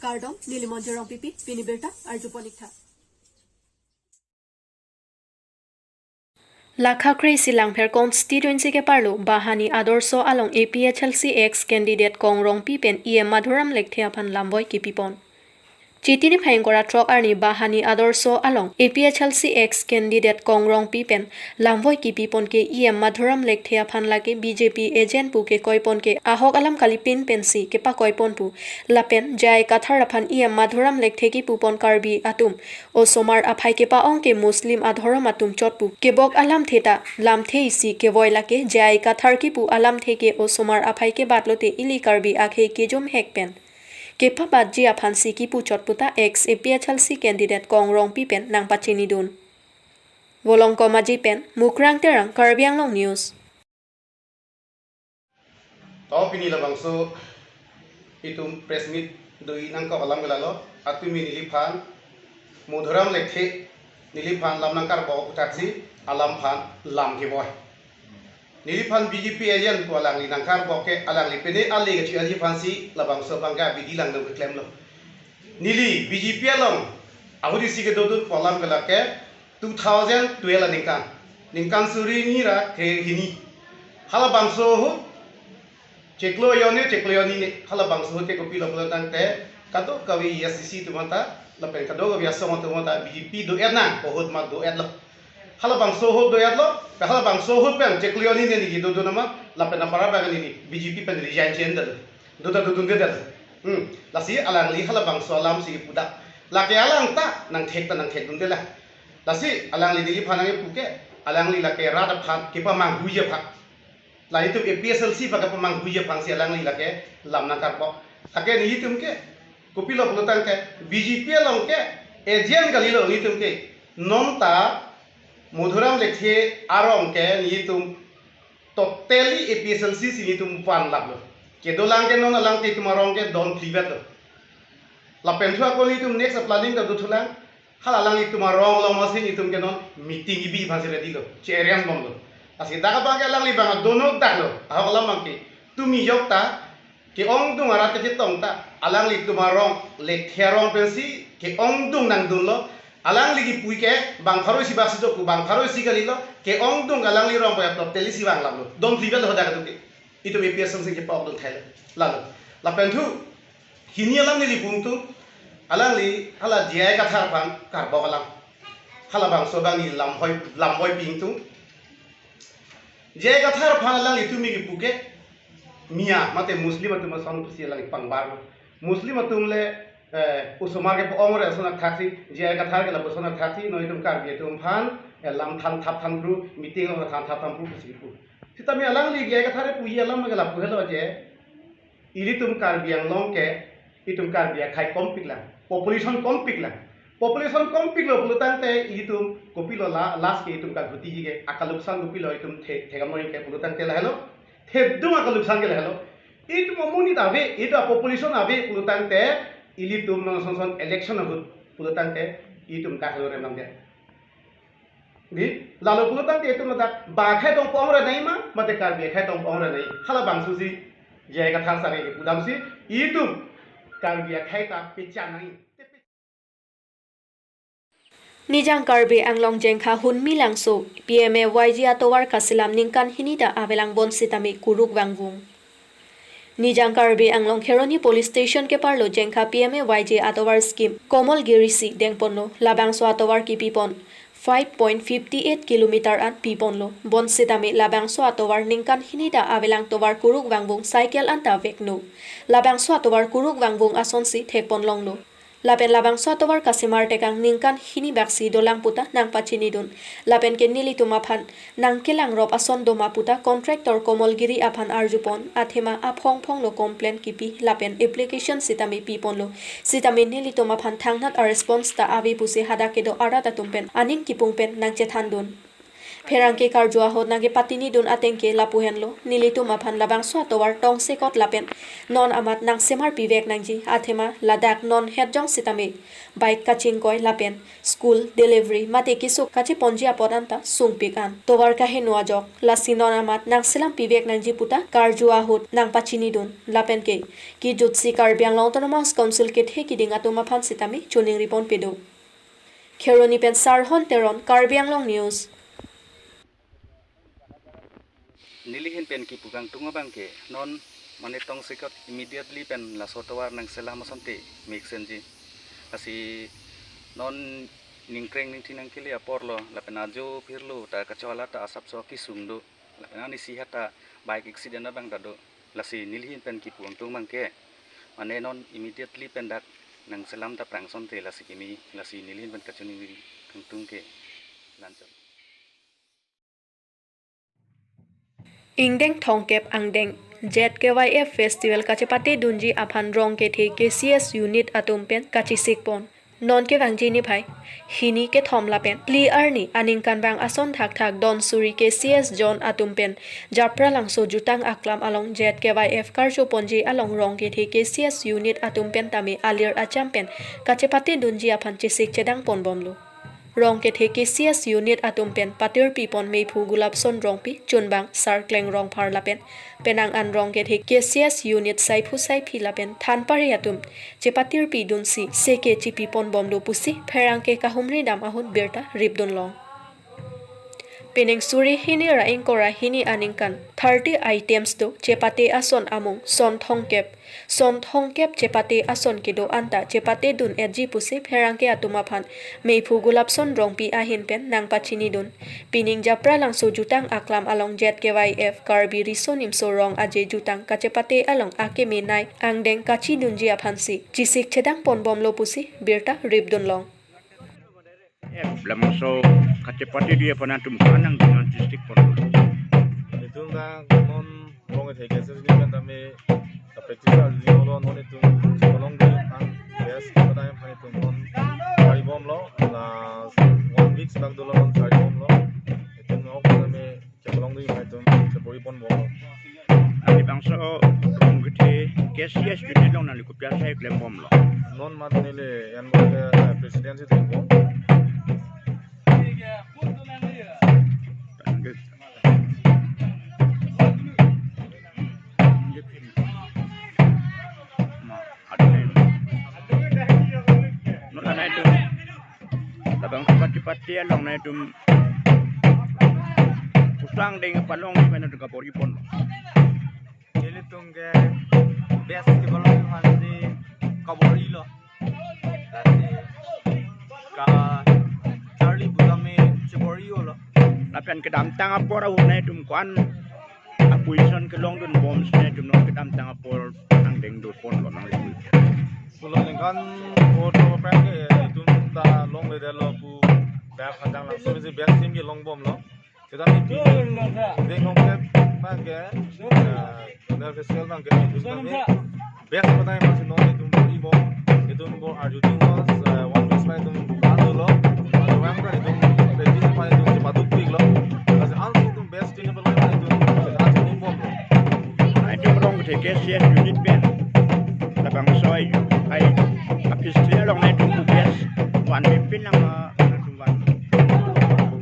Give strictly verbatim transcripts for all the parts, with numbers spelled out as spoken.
Kardom, neli Monjir Rongpipi, pini birta arjupon ik tha. Lakha kre-isi Langpher constituency keparlo Bahani Adorsho along A P H L C ex candidate Kong Rongpi pen E M Madhuram Lekthe aphan lamvoi kipipon. Chiti niphai ingkoi ra throk arni Bahani Adorsho along A P H L C ex candidate Kong Rongpi pen lamvoi kipipon ke E M Madhuram Lekthe aphan lake B J P agent pu kekoipon ke ahok alam kalipin pensi kepakoipon pu. Lapen J I Kathar aphan E M Madhuram Lekthe kipupon Karbi atum osomar aphai kepa-ong ke Muslim adhorom atum chot pu kebok alamthe ta lamthe isi kevoi lake J I Kathar kipu alamthe ke osomar aphai kebat lote ili Karbi akhei kejum hek pen kepabatji aphansi kipu chot puta ex A P H L C candidate Kong Rongpi pen nangpachinidun. Volongkom Aji pen Mukrang Terang, Karbi Anglong News. To pini labangso itum press meet do-i nangkok alam ke lalo, atumi neliphan Madhuram Lekthe neliphan lam nangkarbok puthaksi alam aphan lam kevoi. Neliphan B J P agent pu alangli nangkarbok ke alangli pine ale kachi-aji aphansi labangso abang ke abidi langdam keklemlo. Neli B J P along ahut isi kedodun pu alam ke lake two thousand twelve aningkan. Ningkan suri hini ra kre-hini. Halabangso ahut chiklo jon ne, chiklo jon hini ne. Halabangso ahut ke kopilo pulo tangte kadokave A S D C atum anta lapen kadokave asong atum anta B J P do-et nang, ahut ma do-etlo. Halabangso ahut do-etlo, halabangso ahut pen chiklo jon hini ne neli dodun nama, lapen apara abang neli B J P pen resign che-endetlo. Dota dodundedet. Hmm. Lasi alangli halabangso alamsi pudak. Lake alang ta nangthek ta nangthekdunde la. Lasi alangli neliphan nangkepu ke, alangli lake rat aphan kepamanghuji aphan. La itum A P H L C aphan kepamanghuji aphansi alangli lake lam nangkarbok. Lake nelitum ke kopilo pulo tangte B J P along ke agent kalilo nelitum ke. Non ta Madhuram Lekthe arong ke nelitum totally A P H L C si nelitum vanlaplo. Kedolang ke non alangli itum arong ke don phlivetlo. Lapen thu ako nelitum next planning ta dothulang. Hala alanglitum arong along masi nelitum ke non meeting kebi aphansi ready lo. Che-arrange bomlo. Lasi dak abang ke alangli abang dono daklo. Ahok alam abang ke tumi jok ta ke-ongdung arat kachetong ta alanglitum arong Lekthe arong pensi ke-ongdung nangdunlo. Alangli kipu ke bang pharo isi bak si jok pu bang pharo isi kalilo, ke-ongdung alangli arong pu ya totally si vanglaplo. Don phlivetlo hadak atu ke. Itum A P H L C si kepa-okdun thailo. Lalo. Lapen thu hini alam neli pu ingtung, alangli hala J I Kathar aphan karbok alam. Halabangso abang neli lamvoi, lamvoi pi ingtung. J I Kathar aphan alangli tumi kipu ke Miya mate Muslim atum ason pusi alangli pangbarlo. Muslim atum le, eh, osomar kepa-ong re ason athaksi, J I Kathar ke lapuson athaksi, non itum Karbi atum aphan, eh, lam than thap than phru, meeting along than thap than phru pusi kipu. Sitame alangli J I Kathar puji alam ke lapu helo je, ilitum Karbi Anglong ke, itum Karbi akhei kompik lang, population kompik lang. Population kompiklo pulo tangte ilitum kopilo la, last ke itum kaguti ji ke akaluksan kopilo itum the, thekam noi ke pulo tangte lahelo. Thedung akaluksan ke lahelo. Itum amonit ave, itum apopulation ave pulo tangte ilitum non son son election ahut pulo tangte itum dak lo rem nangde. Di, lalo pulo tangte itum ladak bang akhei tong pong ra nai ma, mate Karbi akhei tong pong ra nai. Halabangso si J I Kathar sari ke pudamsi itum Karbi akhei ta pechan nai. Nijang Karbi Anglong Jengkha Hunmi Langso P M A Y G atovar kasilam ningkan hini ta avelang bonsitame kuruk vangvung. Nijang Karbi Anglong Kheroni Police Station keparlo Jengkha P M A Y G atovar scheme Komolgiri si dengponlo, labangso atovar kipipon five point fifty eight kilometer an piponlo. Bonsitame labangso atovar ningkan hini ta avelang tovar kuruk vangvung cycle anta vekno. Labangso atovar kuruk vangvung asonsi thekpon longlo. Lapen labangso atovar kasimar tekang ningkan hini baksi dolang puta nangpachinidun. Lapen ke nelitum aphan nangkelangrop ason doma puta contractor Komolgiri aphan arjupon, athema aphong phonglo complaint kipi lapen application sitame piponlo. Sitame nelitum aphan thangnat aresponse ta ave pusi hadak kedo arat atum pen aning kipung pen nangchethandun. Pherangke karju ahut nangkepatini dun ateng ke lapu henlo, nelitum aphan labangso atovar tongsekot lapen non amat nangsemar pivek nangji, athema ladak non het jong sitame bike kachingkoi lapen school, delivery mate kesuk kacheponji apot anta sungpik an tovar kaheno ajok. Lasi non amat nangselam pivek nangji puta karju ahut nangpachini dun. Lapen ke kejutsi Karbi Anglong Autonomous Council kethe kiding atum aphan sitame choningri ponpe do. Kheroni pen Sarhon Teron, Karbi Anglong News. Nelihin pen kipu kangtung abang ke non mane tongsekot immediately pen laso tovar nangselam asonte meksenji. Lasi non ningkreng ningthi nangkele apor lo, lapen ajo phirlo ta kachola ta asapso kesung do, lapen anisi hata bike accident abang ta do. Lasi nelihin pen kipu kangtung abang ke mane non immediately pen dak nangselam ta prang asonte lasi kimi, lasi nelihin pen kachoningri kangtung ke lanchot. Ingdeng thomkep angdeng Z K Y F Festival kachepate dunji aphan rong kethe K C S unit atum pen kachesik pon. Non kevangji niphai hini kethom lapen phli arni aningkanvang ason thakthak don suri K C S Zone atum pen Japralangso jutang aklam along Z K Y F karju ponji along rong kethe K C S unit atum pen tame alir acham pen kachepate dunji aphan chesik chedang ponbomlo. Rong kethe K C S unit atum pen patirpi pon meiphu Gulapson Rongpi, chunbang Sarkleng Rongphar lapen penang an rong kethe K C S unit saiphu saiphi lapen thanpari atum chepatirpi dunsi seke chipi ponbomlo pusi pherangke kahumri dam ahut birta ripdun long. Pining suri hini ra ingkoi ra hini aningkan thirty items do chepate ason amung son thomkep. Son thomkep chepate ason kedo anta chepate dun etji pusi pherangke atum aphan meiphu Gulapson Rongpi ahin pen nangpachini dun. Pining Japralangso jutang aklam along Z K Y F Karbi Riso Nimso Rong Aje jutang kachepate along akeme nei angdeng kachi dunji aphansi chesik chedang ponbomlo pusi birta ripdun long. Labangso kachepate dun aphan atum kanang dengan district pon. Itum dak non rong kethe K C S unit pen tame practice arju lo, non itum chepalong dun ang best pada yang aphan itum non charibomlo, last one week sedak dolo non charibomlo. Itum nok tame chepalong dun aphan itum chepori ponbomlo. Labangso rong kethe K C S unit along nangli kopi asai klembomlo? Non mat neli anbor ke president si dingbom. Non la nangtum labangso pati pati along nangtum pusang deng palong di mana tu kapori pon. Nelitum ke best kepalong aphansi kapori lo. Lasi kacharli pu tame chepori lo. Lapen kedamtang apor ahut nangtum ko-an aposition kelong dunbom si nangtum non kedamtang apor angdeng do ponlo nangli? Pulo ningkan vote lo pen ke itum ta longledetlo pu dak hadang langsung si best team kelongbomlo. Seta ni pi deng nong ke bang ke, eh, Zonal Festival bang ke itum tame best pada yang masih non itum bor ibom, itum bor arju tinglo, eh, one best pada itum bukan dulu, arju yang pada itum practice pada itum cepat duk pik lo. Kasi ansi itum best team pada itum cepat itum bom lo. Nangtum rong kethe K C S unit pen labangso ai, ai, a festival along nangtum best one week pin lang, ah, nangtum one.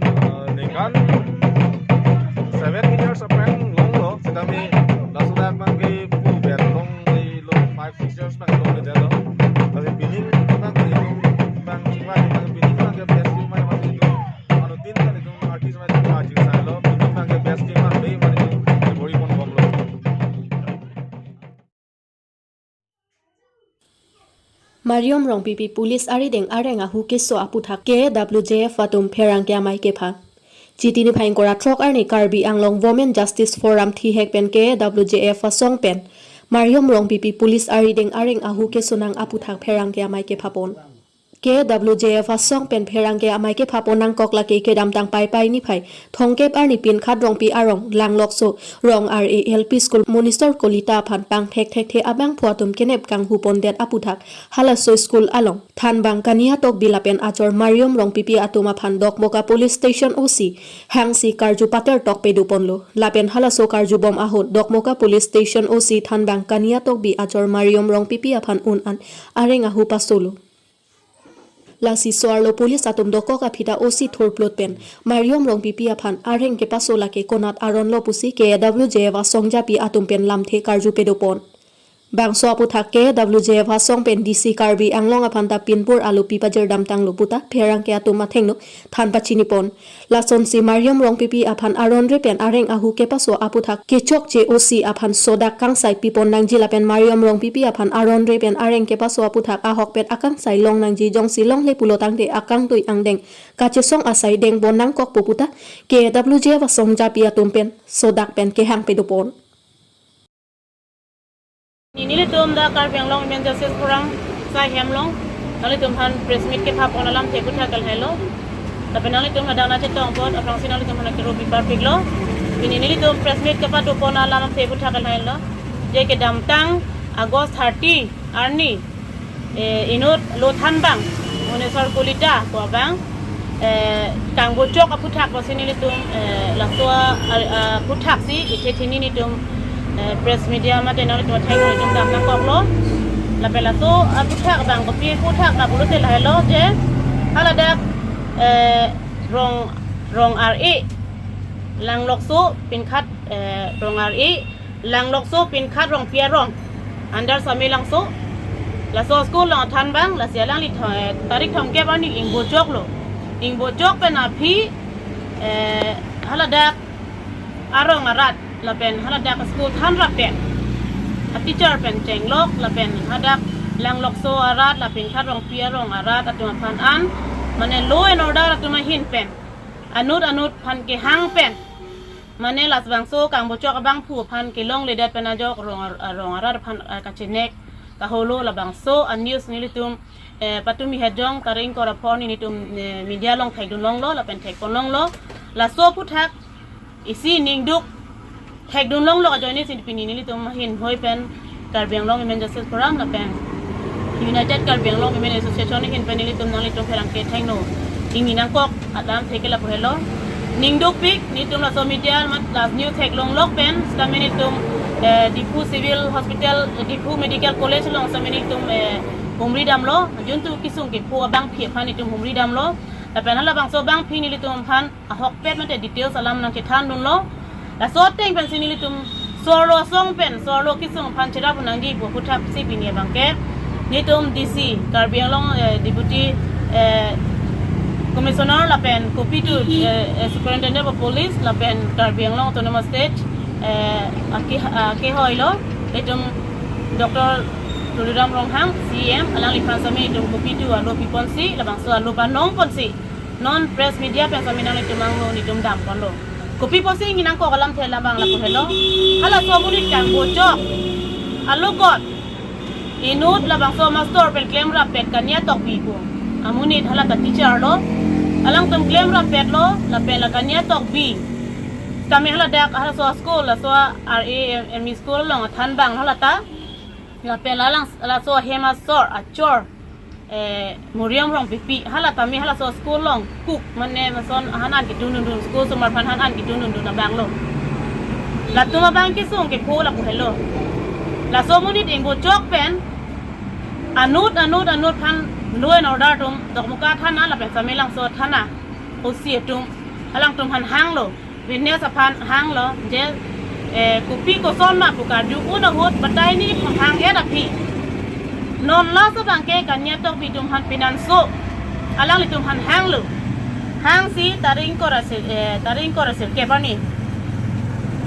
Eh, ningkan seven meters aphrang longlo, seta mi laso dak bang ke pu ber long di lo five six years bang longledetlo. Tapi pining bang ke itum bang chingva bang pining bang ke best team mai mati itum. Ano tin kan itum artist mai itum aji sailo, pining bang ke best team mai mati itum bori ponbomlo. Mariam Rongpipi Police arideng areng ahu keso aputhak K W J F atum pherangke amei kepha. Chiti niphai ingkoi ra throk arni Karbi Anglong Women Justice Forum thihek pen K W J F asong pen Mariam Rongpipi Police arideng areng ahu kesonang aputhak pherangke amei kephapon. K W J F asong pen pherangke amei kepha pon nangkok lake kedamtang Paipai niphai thomkep arni Pinkhat Rongpi arong Langlokso Rong Ar-e L P School Monistor Kolita aphan pangthek thekthe abangphu atum kenep kanghu pondet aputhak halaso school along thanbang Kania Tokbi lapen achor Mariam Rongpipi atum aphan Dokmoka Police Station O C hangsi karju pater tok pedo ponlo. Lapen halaso karjubom ahut Dokmoka Police Station O C thanbang Kania Tokbi achor Mariam Rongpipi aphan un an areng ahu pasolo. Lasi so-arlo police atum dokok aphi ta O C thurplot pen Mariam Rongpipi aphan areng kepaso lake konat aron lo pusi K W J F asongjapi atum pen lamthe karju pedo pon. Bangso aputhak K W J F asong pen D C Karbi Anglong aphan ta pinpur alopi pajirdam tanglo puta pherangke atum athengno than pachini pon. Lasonsi Mariam Rongpipi aphan aron re pen areng ahu kepaso aputhak kechokche O C aphan sodak kangsai pipon nangji lapen Mariam Rongpipi aphan aron re pen areng kepaso aputhak ahokpet akangsai long nangji, jongsi longle pulo tangte akangtui angdeng kachesong asai deng pon nangkokpo puta K W J F asongjapi atum pen sodak pen kehang pedo pon. Nelitum dak Karbi Anglong Women Justice Forum sai hem along nanglitum aphan press meet kepha pon alamthe aputhak ke lahelo. Lapen nanglitum hadak nangchetong apot aphrangsi nanglitum aphan keropi parpiklo. Pini nelitum press meet kepado pon alamthe aputhak ke lahelo. Je kedamtang August thirty arni, eh, inut lo thanbang Monistor Kolita pu abang, eh, kangbochok aputhak pusi nelitum, eh, laso a, a, aputhak si ithe thini nelitum, eh, press media mate nanglitum athengno nelitum dam nangkoklo. Lapen laso aputhak abang kopi aputhak na pulote lahelo je haladak, eh, Rong, Rong Ar-e Langlokso Pinkhat, eh, Rong Ar-e Langlokso Pinkhat Rongpi arong under Samelangso. Laso school along thanbang lasi alangli tho-, tarik thomkep arni ingbochoklo. Ingbochok pen aphi, eh, haladak arong arat lapen haladak school thanrap pen a teacher pen chenglok lapen hadak Langlokso arat lapen Pinkhat Rongpi arong arat atum aphan an mane law and order atum ahin pen anut anut aphan kehang pen mane labangso kangbochok abangphu aphan kelongledet pen ajok rong ar-, rong arat aphan, ah, kachenek kaholo labangso a news nelitum, eh, patumi hejong tarik ingkoi ra pho arni nelitum, eh, media along thekdun longlo lapen thek pon longlo. Laso aputhak isi ningduk thekdun longlo ajoine si pini nelitum ahin hoi pen Karbi Anglong Women Justice Forum lapen United Karbi Anglong Women Association ahin pen nelitum nanglitum pherangke athengno ingni nangkok alamthe ke lapu helo. Ningdukpik nelitum laso media mat last news theklong lok pen sitame nelitum, eh, Diphu Civil Hospital, eh, Diphu Medical College along sitame nelitum, eh, humri damlo. Juntu kesung kepho abangphi aphan nelitum humri damlo. Lapen halabangso abangphi nelitum aphan ahokpet mate details alam nangchethandunlo. Laso ateng pensi nelitum so-arlo asong pen so-arlo kesung aphan cherap nangji pu aputhak si pini abangke nelitum D C Karbi Anglong, eh, Deputy, eh, Commissioner lapen kopi tu, eh, eh, Superintendent of Police lapen Karbi Anglong Autonomous State, eh, ake, ake hoilo, itum Doctor Tuliram Ronghang, C E M, alangliphan sitame itum kopi tu alo piponsi, labangso alo panong ponsi non press media pen sitame nanglitum angno nelitum dam ponlo. Kopi pusi ingni nangkok alamthe labang lapu helo. Halaso amonit kangbochok alokot inut labangso master pen klemrappet Kania Tokbi pu amonit halata teacher lo. Alangtum klemrappetlo lapen la Kania Tokbi sitame haladak halaso school, laso R A M E school along thanbang halata. Lapen lalang laso hem asor achor, eh, Mariam Rongpipi, hala tame halaso school along cook, mane lason han an kedun dun dun, school osomar aphan han an kedun dun dun abanglo. Latum abang kesung kepho lapu helo. Laso amonit ingbochok pen anut anut anut aphan law and order atum Dokmoka thana lapen Samelangso thana O C atum alangtum aphan hanglo. Witness aphan hanglo je, eh, kopi koson ma pu karju un ahut batai nelitum hang-et aphi. Non laso abangke Kania Tokbi atum aphan pinanso alanglitum aphan hanglo. Hangsi tarik ingkoi ra sir, eh, tarik ingkoi ra sirkep arni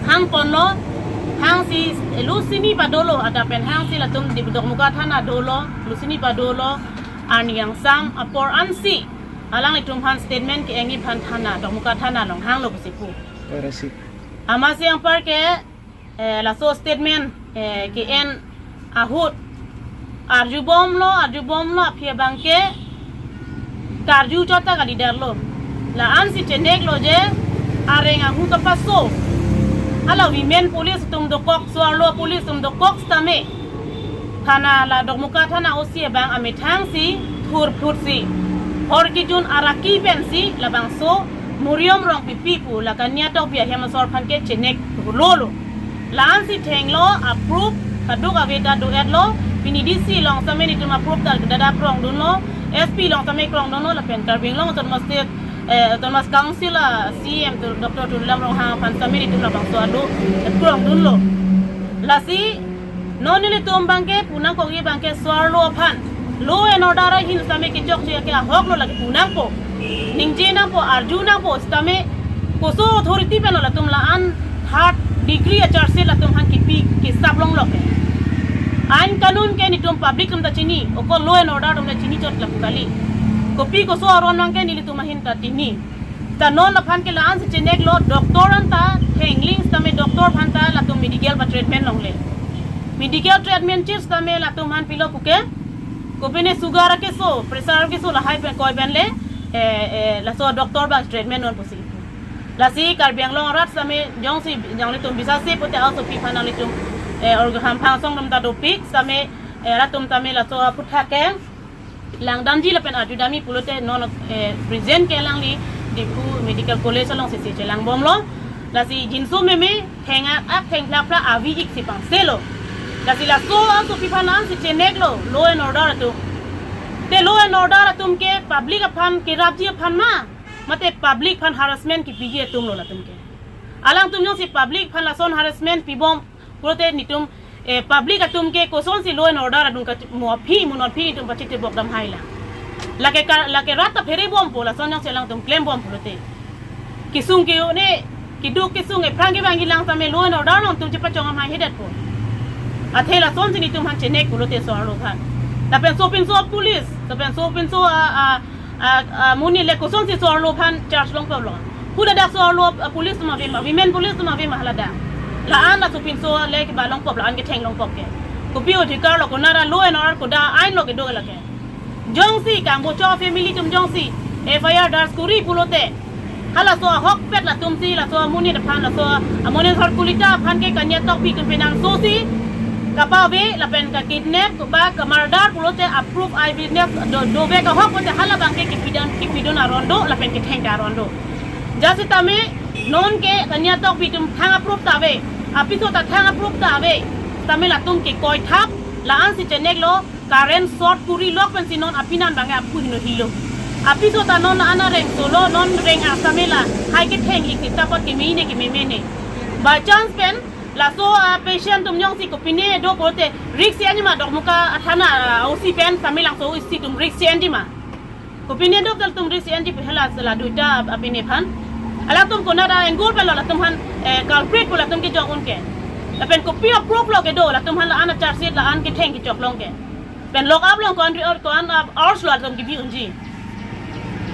hang ponlo. Hangsi, eh, lusini padolo, adap pen hangsi latum Dip-, Dokmoka thana dolo, lusini padolo, arni angsam apor ansi alanglitum aphan statement ke-engji aphan thana, Dokmoka thana along hanglo pusi pu. Parasi. Amatsi anpar ke, eh, laso statement, eh, ke-en ahut arjubomlo, arjubomlo aphi abangke karju chot ta kalidet lo. La-an si chenek lo je areng ahu kapaso. Hala women police atum dokok, so-arlo police atum dokok sitame thana, la Dokmoka thana O C abang amethang si thurphut si hor kejun araki pensi labangso Muriom Rongpipi pu la Kaniatokbi bi ahem asor aphan ke chenek lo lo. La-an si thenglo, a-proof kadokave ta do-et lo. Pini D C along sitame netum a-proof ta dada krongdunlo, S P along sitame krongdunlo, lapen Karbi Anglong Autonomous State, eh, Autonomous Council a C E M Tu-, Doctor Tuliram Ronghang aphan sitame netum labangso ado krongdunlo. Lasi non nelitum abang ke pu nangkok, ye abang ke so-arlo aphan law and order ahin sitame kechokche ke ahok lo, lake pu nangpo, ningje nangpo, arju nangpo sitame koso authority pen lo latum la-an third degree a-charge sheet latum aphan kipi kesap longlo ke. Ain kanun ke netum public atum ta chini, oko law and order atum ta chini chot lapu kali. Kopi koso aron abang ke nelitum ahin ta chini. Ta non laphan ke la-an si chenek lo, doctor anta thengling sitame doctor aphan ta latum medical patreatment longle. Medical treatment chir sitame latum aphan pilo puke, kopine sugar akeso, pressure akeso lahai pen koi pen le, eh, eh, laso doctor abang treatment non pusi. Lasi Karbi Anglong arat sitame jongsi, jongsi netum bisasi pute aoso pi aphan nanglitum, eh, org hamphang song dam ta dopik sitame, eh, latum tame laso aphuthak ke langdamji lapen arjudamji pulote non, eh, present ke alangli Diphu Medical College along sisi chelangbomlo. Lasi jinso meme theng ak ak theng phlak phlak avi ik si pangselo. Lasi laso aoso pi aphan an si chenek lo, law and order atum. Te law and order atum ke public aphan kerapji aphan ma, mate public aphan harassment kipiji atum lo latum ke. Alangtum jongsi public aphan lason harassment pibom pulote netum, eh, public atum ke kosonsi law and order adung ka mo aphi mo non aphi netum pachitebok dam hai la. Lake ka, lake rat ta pherebompo lason jongsi alangtum klembom pulote. Kesung ke-o ne, keduk kesung ephrang kevang kelang sitame law and order along netum chepachong amhai hedetpo. Athe lasonsi netum aphan chenek pulote so-arlo aphan. Lapen sopinso police, lapen sopinso a, a, a, amonit le kosonsi so-arlo aphan charge longpo lo. Hu ladak so-arlo, a, police atum ave ma, women police atum ave ma haladak. La-an la sopinso le keba longpo, la-an ketheng longpo ke. Kopi odhikar lo, konat a law and order koda ain lo kedo lake. Jongsi kangbochok family atum jongsi F I R darj kori pulote, halaso ahokpet latumsi laso amonit aphan, laso a Monesor Kolita aphan ke Kaniatokbi atum penang sosi kapave lapen ka-kidnap ba ka-murder pulote a-proof, eyewitness do, dovek ahok pulote hala abang ke kipidun, kipidun aron do lapen ketheng ta aron do. Jasi tame non ke Kaniatokbi atum thang a-proof ta ave, apiso ta thang a-proof ta ave, tame latum ke koithap, la-an si chenek lo, current short kori lok pensi non apinan abang ke aphu hino hilo. Apiso ta non ana reng solo, non reng asame lahai ketheng ik si tapot kemene kememene. By chance pen laso a-patient atum jongsi kopine do pulote risk si-enji ma, Dokmoka athana a-O C pen Samelangso O C atum risk si-enji ma. Kopine do tel atum risk si-enji pu hala sala duita ap-, apine aphan. Alangtum konat a-angle pen lo latum aphan, eh, culprit pu latum kejok un ke. Lapen kopi a-proof lo kedo latum aphan la-an a-charge sheet, la-an ketheng kechok long ke. Pen lock up along ko-an ri or ko-an a-hours lo latum kebi unji.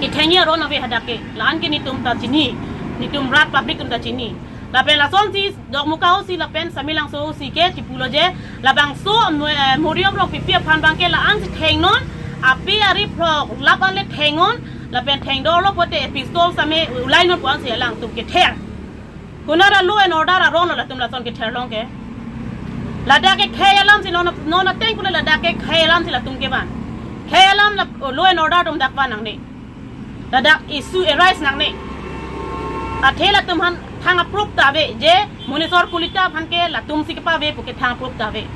Kethengji aron ave hadak ke. La-an ke netum ta chini. Netum rat public atum ta chini. Lapen lasonsi Dokmoka O C lapen Samelangso O C ke chipulo je labangso, eh, Muriom Rongpipi aphan abang ke la-an si thengnon, api ari phrok lap an le thengnon, lapen thengdorlo pulote pistol same ulainon pu-an si alangtum kether. Konat a law and order aron lo latum lason kether long ke. Ladak ke khei alam si non, non ateng pule ladak ke khei alam si latum kevan. Khei alam la, law and order atum dak van nangne. Ladak issue arise nangne. Athe latum aphan thang a-proof ta ave je Monesor Kolita aphan ke latumsi kepave puke thang a-proof ta ave.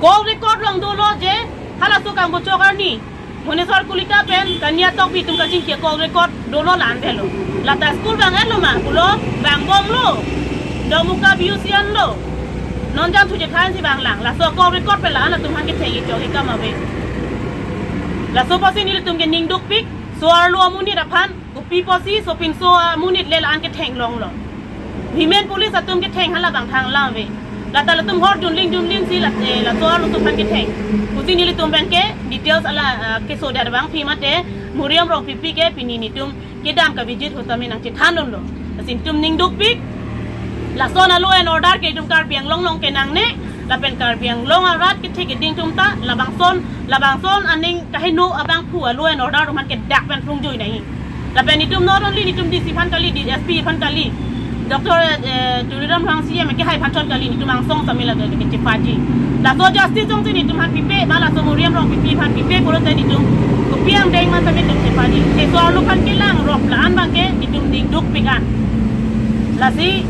Call record along dolo je halaso kangbochok arni Monesor Kolita pen Kaniatokbi atum kachingki a-call record dolo, la-an avelo. Lata school vang-et lo ma pulo, vangbomlo. Dokmoka B U C an lo. Non jangthu chethan si vanglang. Laso call record pen la-an atum aphan ketheng ik chok ik kam ave. Laso apotsi nelitum ke ning dukpik, so-arlo amonit aphan, kopi apotsi sopinso amonit le la-an ketheng longlo. Women police atum ketheng hala abang thang lang ave. Lata latum hor dunling dunling si la, eh, laso-arlo atum aphan ketheng. Pusi nelitum pen ke details ala, ah, keso dar abang phi mate Muriom Rongpipi ke pini netum kedam ka-visit ahut tame nangchethandunlo. Lasi netum ning dukpik, lason a-law and order ke itum Karbi Anglong along ke nangne, lapen Karbi Anglong arat kethek kiding atum ta labangson, labangson aning kaheno abangphu a-law and order atum aphan kedak pen plungjui nangji. Lapen itum not only itum D C aphan kali, D S P aphan kali, Doctor eh, Tuliram Ronghang C M kehai aphan chot kali, itum angsong sami la kechepaji. Laso justice jongsi itum aphan pipe, ba laso Moriam Rongpipi aphan pipe pulote itum kopi angdeng ma sami itum chepaji. Keso arlo aphan kelang rop la-an abangke itum dingduk pik an. Lasi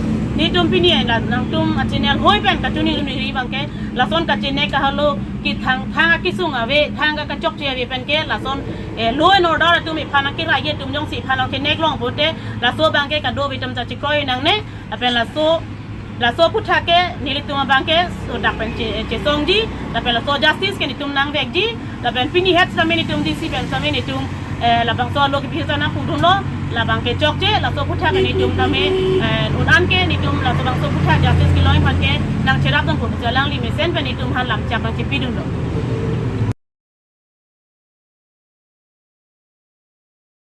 itum pini la nangtum a-channel hoi pen katuning ri abangke, lason kachene kahalo kethang thang akesung ave, thang kachokche ave pen ke lason eh, law and order atum iphan akira ye atum jongsi iphan along chenek long pote, laso abangke kadokave atum ta chekroi nangne, lapen laso, laso aphuthak ke nelitum abangke sodak pen che, chesongji, lapen laso justice ke itum nangvekji, lapen pini het sami itum D C pen sami itum eh, labangso alo kepi sana pudunlo, labangke chokche, laso aphuthak itum tame eh, un-an ke itum laso bangso aphuthak justice kelong aphan ke nangcherap dun pudun alangli mesen pen itum aphan lamchak nangchepidunlo.